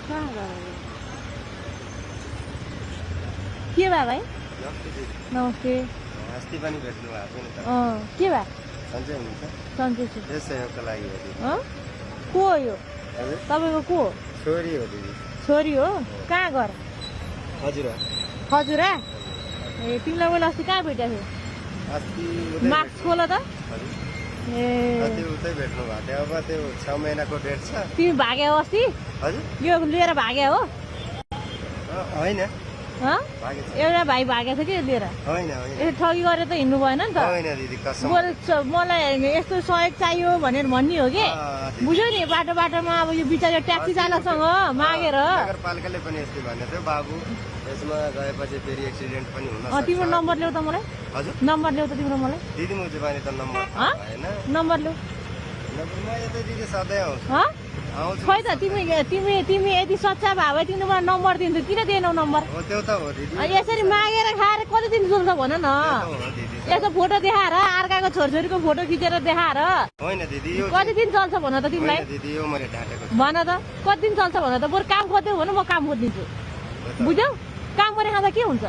के भयो भाइ नमस्ते अस्ति पनि भेट्नु भएको नि त के भयो सन्चै हुनुहुन्छ सन्चै छु यस सहयोगको लागि हो दिदी को हो यो हजुर तपाईँको को हो छोरी हो दिदी छोरी हो कहाँ घर हजुर हजुर ए तिमीलाई मैले अस्ति कहाँ भेटेको थियो अस्ति मास्क खोल त हजुर ए अस्ति उतै भेट्नु भएको थियो अब त्यो 6 महिनाको डेट छ तिमी भाग्यौ अस्ति हजुर यो लिएर भाग्या हो होइन हँ भागेछ एउटा भाइ भागेको थियो कि लिएर होइन होइन यसो ठगी गरेर त हिँड्नु भएन नि त होइन दिदी कसम मलाई यस्तो सहयोग चाहियो भनेर भन्ने हो कि बुझ्यौ नि बाटो बाटोमा अब यो बिचारा ट्याक्सी चालकसँग मागेर नगरपालिकाले पनि यस्तै भनेको थियो बाबु यसमा गएपछि फेरि एक्सिडेन्ट पनि हुन सक्छ तिम्रो नम्बर ल्याउ त मलाई हजुर नम्बर ल्याउ त तिम्रो मलाई दिदी मुझे पनि त नम्बर भएन नम्बर ल्याउ म यतै दिदी सधैँ आउँछु आउँछु खै त तिमी यति सच्चा भए भए तिमीले मलाई नम्बर दिन्थ्यो किन दिएनौ नम्बर हो त्यो त हो दिदी यसरी मागेर खाएर कति दिन चल्छ भन न हो दिदी यस्तो फोटो देखाएर अर्काको छोरछोरीको फोटो खिचेर देखाएर होइन दिदी यो कति दिन चल्छ भन त तिमीलाई होइन दिदी यो मैले ढाँटेको भन त कति दिन चल्छ भन त बरु काम खोज्यौ भने म काम खोजिदिन्छु बुझ्यौ काम गरेर खाँदा के हुन्छ